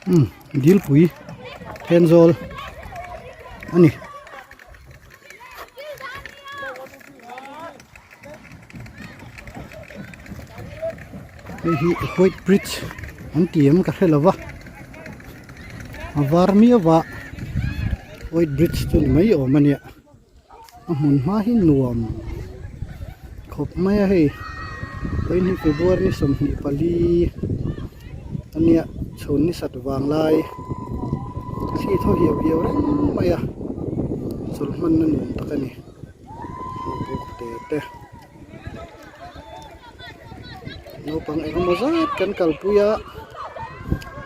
Umm dilpui thenzawl a ni. Hei hi white bridge an ti em ka hre lo va a var miau a white bridge chu ni mai awm a nia a hmun hma hi nuam khawp mai a hei vawiin hi february ni 24 a nia chhun ni sat vang lai thli thaw hiau hiau reng mai a chawlh hmanna nuam tak a ni. Buk te te naupang eng emaw zat kan kalpui a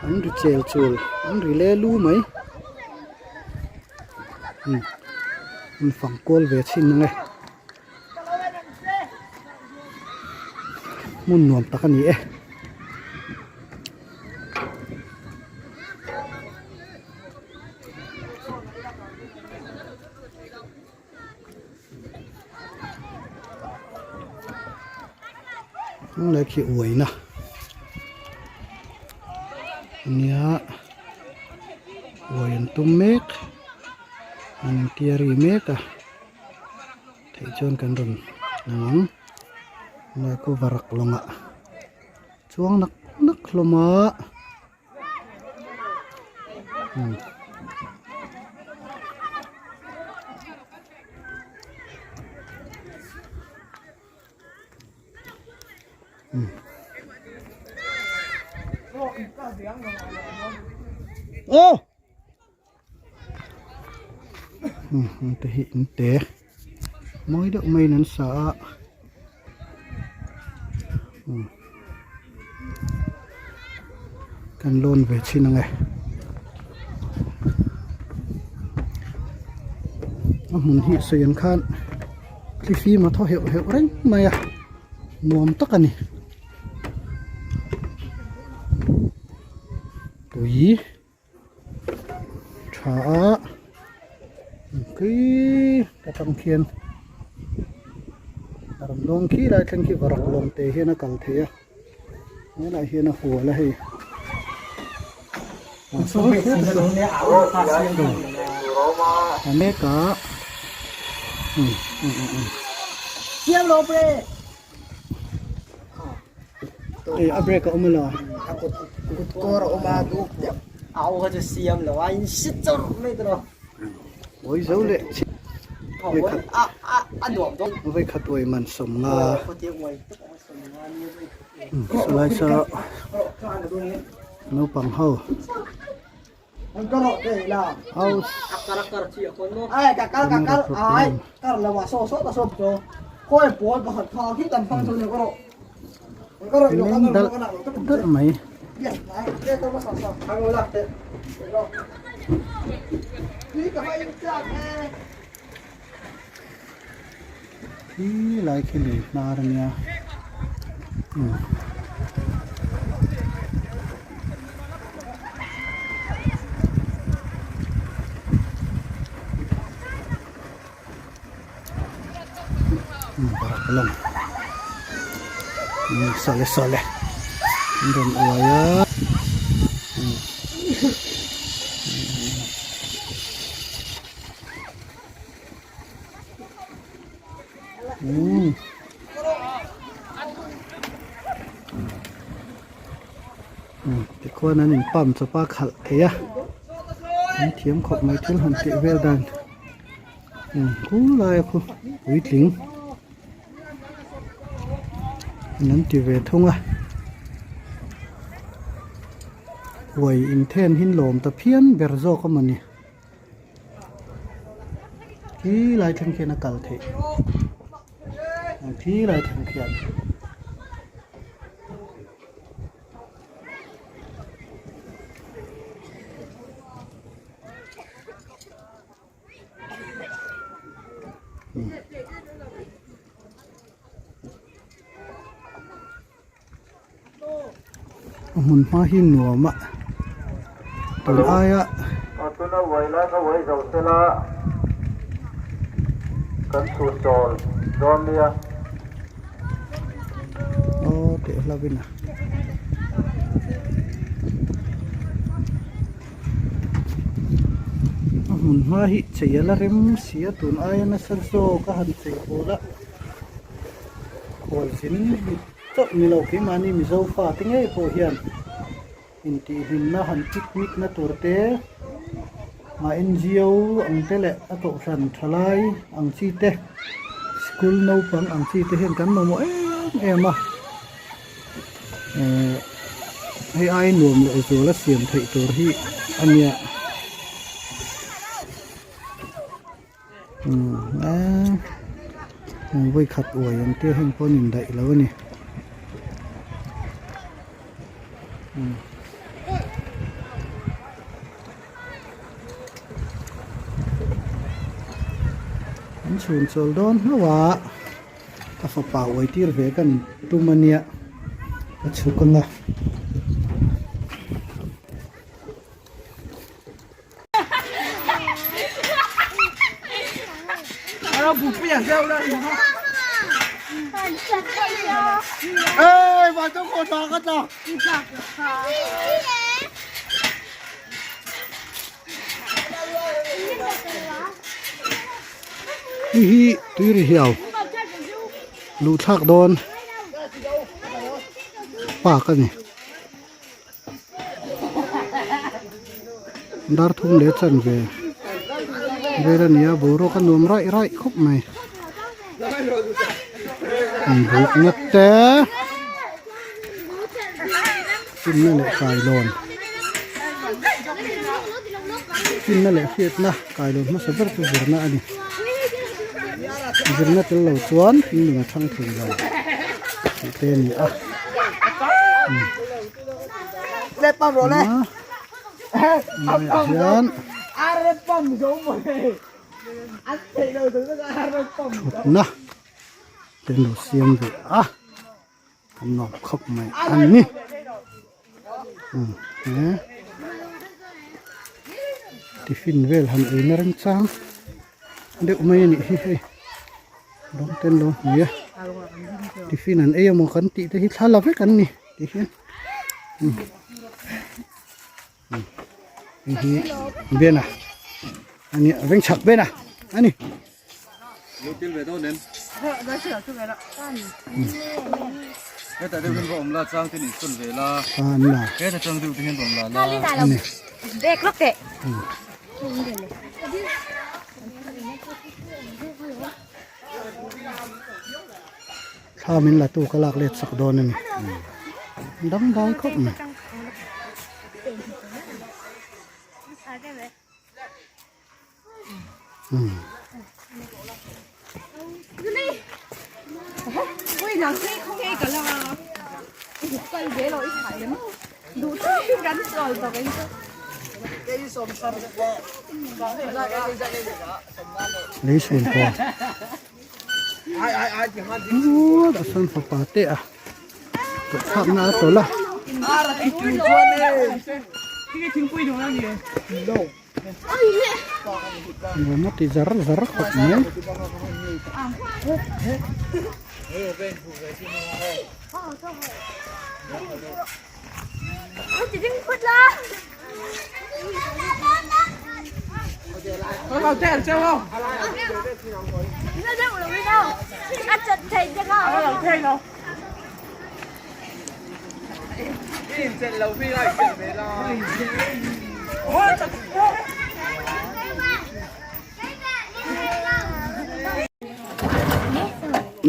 an ri chel chul an ri le lu mai umm an fang kual ve chhin ang e hmun nuam tak a ni e. Hnung lai khi uaina ania uai an tum mek an intia ri mek a theih chuan kan rawn lang ang helai khu varak lawngah chuang nak nak hlawm a. Ô te hi in te mawi deuh maiin an sa a kan lawn ve chhin ang e a hmun hi sawi ang khan thlifim a thaw heuh heuh reng mai a nuam tak a ni tui. Tha a khi atang khian a rawn lawng khi lai thleng khi varak lawng te hian a kal thei a helaiah hian a hual a hei a mek a Ei a break a awm elo a kut kut kawr a awm a duk deuh a au kha chu siam lo a in si chawrh mai tawh oi zo leh vawikhat a a a nuam dawn vawikhat uai man sawm nga salai sa naupang ho house leng dalh dalh mai. Khi lai khi lui hnar a nia umm. Barak lawng sawle sawle an rawn uai a. Tikhuan an in pump chawp a khalh thei a an thiam khawp mai thil han tih vel dan khu lai a khu puitling an ti ve thung a huai inthen hi lawm ta phian ber zawk a mawni. Khi lai thleng khian a kal theih khi lai thleng khian. A hmun hma hi nuam a tun aia Tuna uai lai kha uai zo sela kan chhun chawl dawn nia. Aw teh hlau in a. hmun hma hi chei a la rem si a tun aia nasa zawk a han chei pawl a khualzin chauh ni lo keimahni Mizo fa te ngei pawh hian intihhlimna han picnic na tur te ah N_G_O ang te leh a kohhran thalai ang chi te school naupang ang chi te hian kan mamawh em em a ehh hei ai nuam leh zual a siam theih tur hi a nia umm vawi khat uai ang te heng pawh an indaih lo a ni. An chhun chawl dawn hlauh a ka fapa uai tir ve ka ni tum a nia ka chhuk anga. Hei hi tui ri hiau luh thlak dawn park a ni. Dar thum leh chanve vel a ni a boruak a nuam raih raih khawp mai inbukna te finna leh kailawn finna leh hriatna kailawn hmasa ber chu zirna a ni zirna tel lo chuan hringnun a thang thei lo tih te a ni a. Laiah hian thutna te an lo siam ve a an nuam khawp mai a ni tiffin vel han ei na remchang deuh mai a nih hi hei rawng te an lo hmui a tiffin an ei emaw kan tih te hi thla la vek an ni ti hian hei hi bena a nia veng chhak bena a ni. Thla min la tu ka lak let sak dawn a ni dangdai khawp mai. Lei chhun pawn a sawn fapa te a tawlh thlakna a tawlh a. Nuam a ti zar zar khawp mai.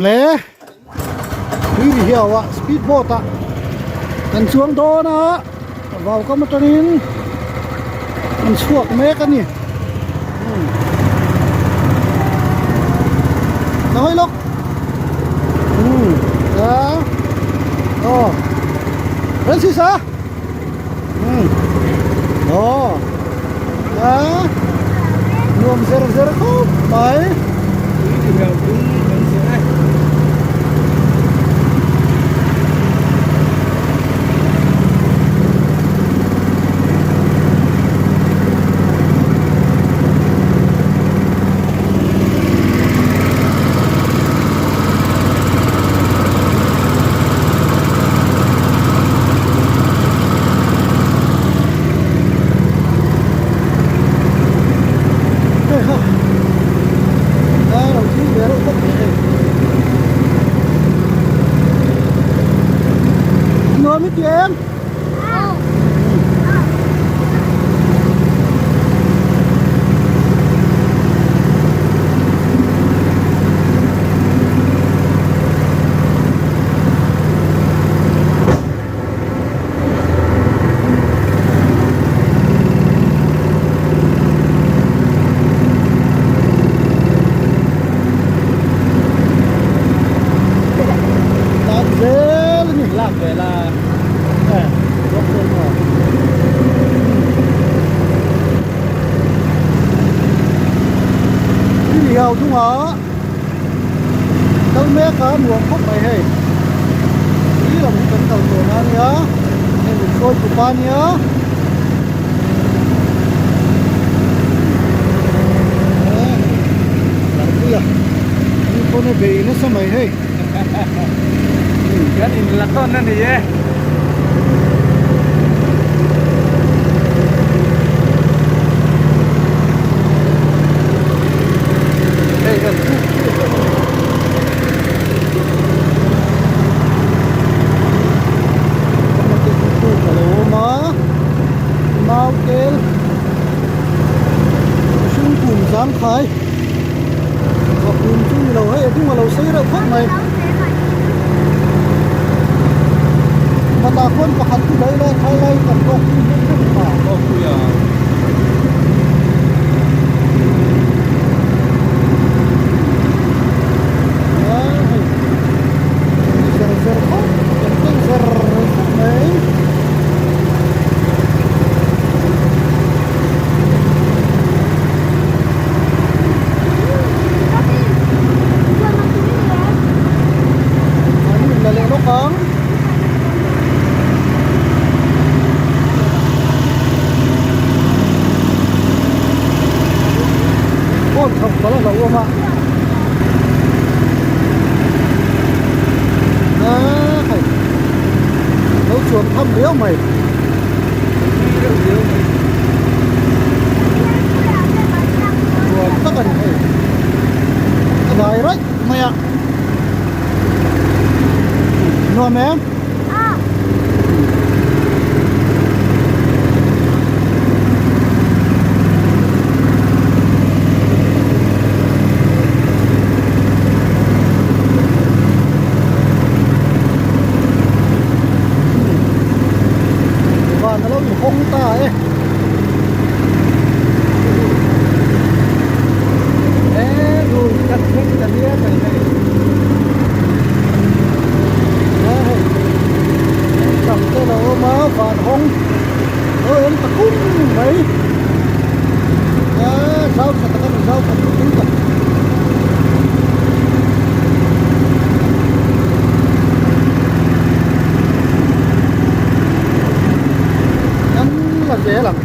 Le tui ri hiau a speed boat ah kan chuang dawn a vau kam atangin an chhuak mek a ni ka hawi lawk a aw Francis a aw a nuam zer zer khawp mai. dungah kal mek a nuam khawp mai hei tui lam hi kan kal tawn a nia hei min hruai tu pa nia. Puia ni pawn a bei nasa mai hei. Kan in la tawn a ni e. Hei kan Puk a lo awm a mau tel mihring kum zangkhai a kum chu ni lo hei a dung a lo sei reuh khawp mai matah khuan pakhat chu daih lai thlai lai kan tawk pui hmel hmel ta. Zer zer khawp kan keng zer zer mai. An in la leh lawk ang. Phone chhoh palh a hlauhawm a. Aa hei lo chuan tham riau mai nuam tak a ni hei a dai raih mai a nuam em. Van a lo inhawng ta e. Tam te lo awm a van hawng lo en ta kum mai a zau tha tak a ni zau tha tum tak an la zel ang.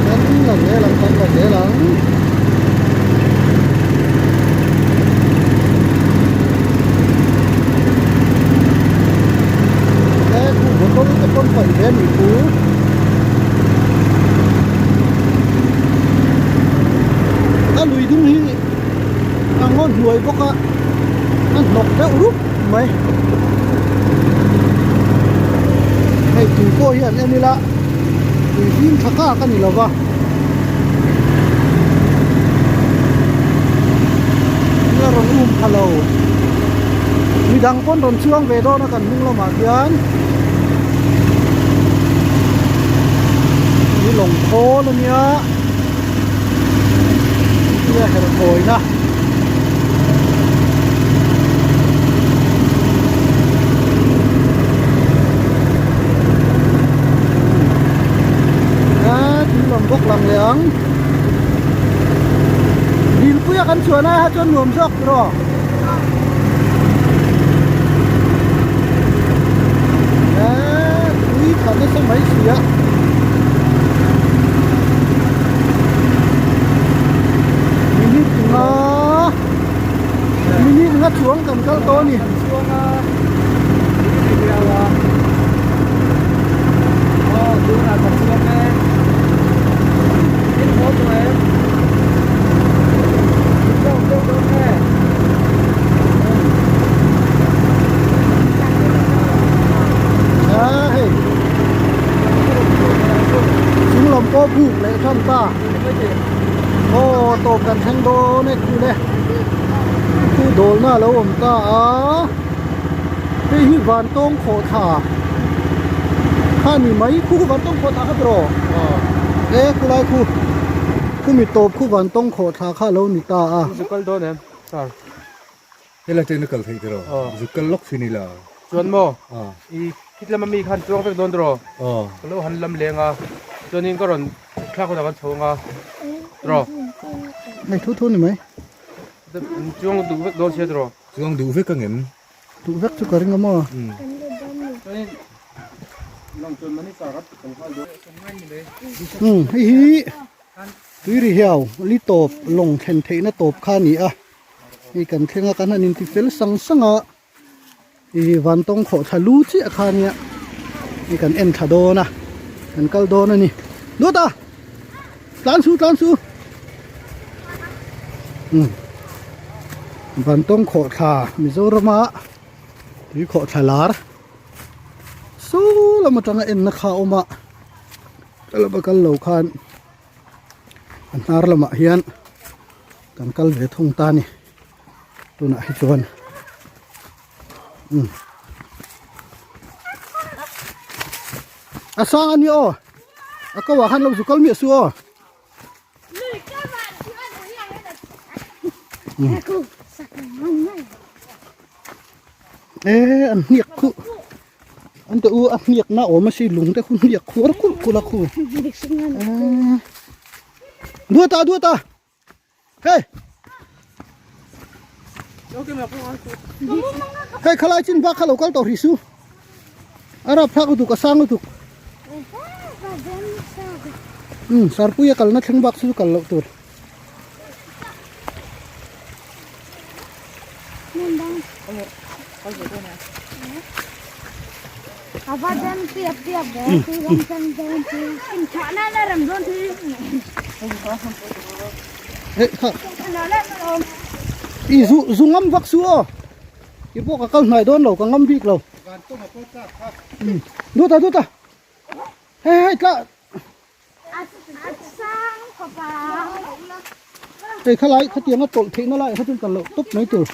Kan la zel ang kan la zel ang. He khu bottle te pawn paih ve a nih chu. A lui dung hi a ngaw hnuai bawk a a hnawk deuh rup mai. Hei tui pawh hi an en ila tui fim tha kak a ni lova. A rawn um pha lo midang pawn rawn chuang ve dawn a kan hnung lamah khian hi lawng khawl a nia tia herh kawina. Tui lam bawk lang leh ang dilpui a kan chhuah lai ah chuan nuam zawk tiraw tui tha nasa mai si a. Minute nga minute nga chuang kan kal tawh a ni. A hei chung lam pawh buk leh tan ta aw tawp kan thleng dawn e khu le khu dawlna a lo awm ta a hei hi van tawng khawh thla kha ni mai khu van tawng khawh thla kha tiraw e khulai khu khumi tawp khu van tawng khawh thla kha a lo ni ta a. Kal dawn em sir Helai te na kal thei tiraw? Zu kal lawk thin ila. Chuan maw i khit lama mi khan chuang vek dawn tawh ka lo han lam leng a chuanin ka rawn thlak hunah kan chho ang a tawh. Hei thu thu ni mai. Chuang duh vek dawn sia tawh. Chuang duh vek ang em? Duh vek chu ka ring a maw? Umm hei hi tui ri hiau li tawp lawng thlen theihna tawp kha a ni a hei kan thleng a kan han inti fel sang sang a ih vantawng khawh thla lu chiah kha a nia hei kan en thla dawn a kan kal dawn a ni lut a tlan su tlan su umm vantawng khawh thla Mizorama tui khawh thla lar. Saw lam atanga enna kha a awm a ka lama kal lo khan a hnar lamah hian kan kal ve thung ta a ni tunah hi chuan umm a sang a ni aw a ko ah khan lo zu kal miah suh aw. Ê an hniak khu an te u a hniak na awm a si lung te khu hniak khuar kulh kulh a khu duat a duat a hei hei khalai chin bak kha lo kal tawh hrih su a rap thlak lutuk a sang lutuk umm sarpui a kalna thleng bak chu kal loh tur. I zu zu ngam vak su aw i pawh ka kal hnai dawn lo ka ngam bik lo duta duta hei hei tla Hei khalai khatianga tawlh theihna laiah kha chuan kal loh tawp mai tur.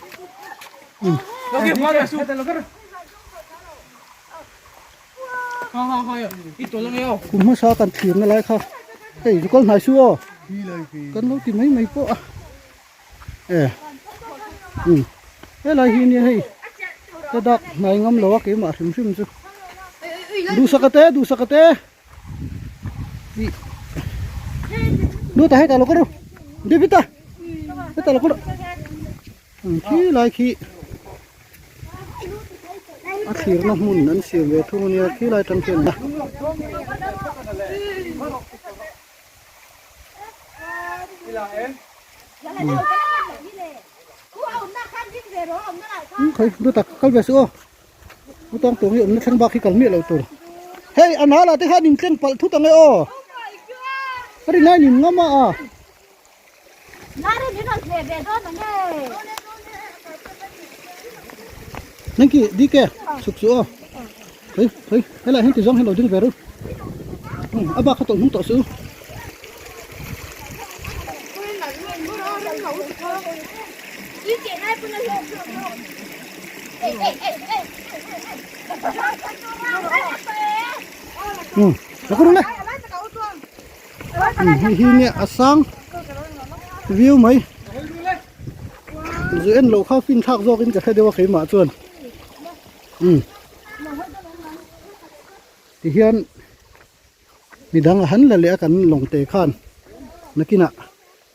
Kum hmasa kan thlirna lai kha hei zu kal hnai su aw kan lo ti mai mai pawh a e um helai hi nia hei ka dak hnai ngam lo a keimah hrim hrim chu duhsaka te duhsaka te. Lu ta heta lo kar David ta heta lo kar khi lai khi a thlirna hmun an siam ve thung ania khi lai tang khian khai lu tak kal ve su aw Utawng tawng hi awmna thleng bak hi kal miah loh tur. Hei a nala te khan in tleng palh thut ang e aw. A rin aiin in ngam a a. Nang ki di ke chuk chu aw. Hei hei helai hian ti zawng hian lo ding ve ru. A bak kha tawlh hnung tawh suh u. Hei hi nia a sang viau mai zu en loh kha fin thlak zawk in ka hre deuh a keimah chuan umm tihian midang a han la leh a kan lawng te khan nakinah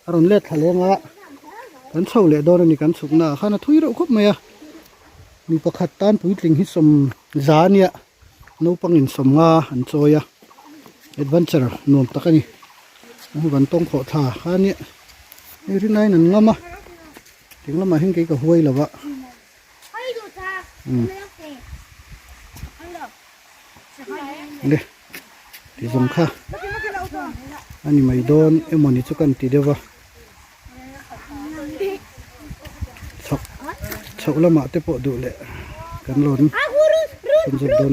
A rawn let thla leng a, kan chho leh dawn a ni kan chhukna ah khan a thui reuh khawp mai a, mi pakhat tan puitling hi sawm za a nia naupang in sawm nga an chawi a, adventure nuam tak a ni, an van tawng khawh thla kha a nia, hei rin aiin an ngam a, teng lamah hian kei ka huai lo va, umm le. Ti zawng kha a ni mai dawn emawni chu kan ti deuh va chhak chhoh lamah te pawh duh leh kan lawn chhunzawm dawn.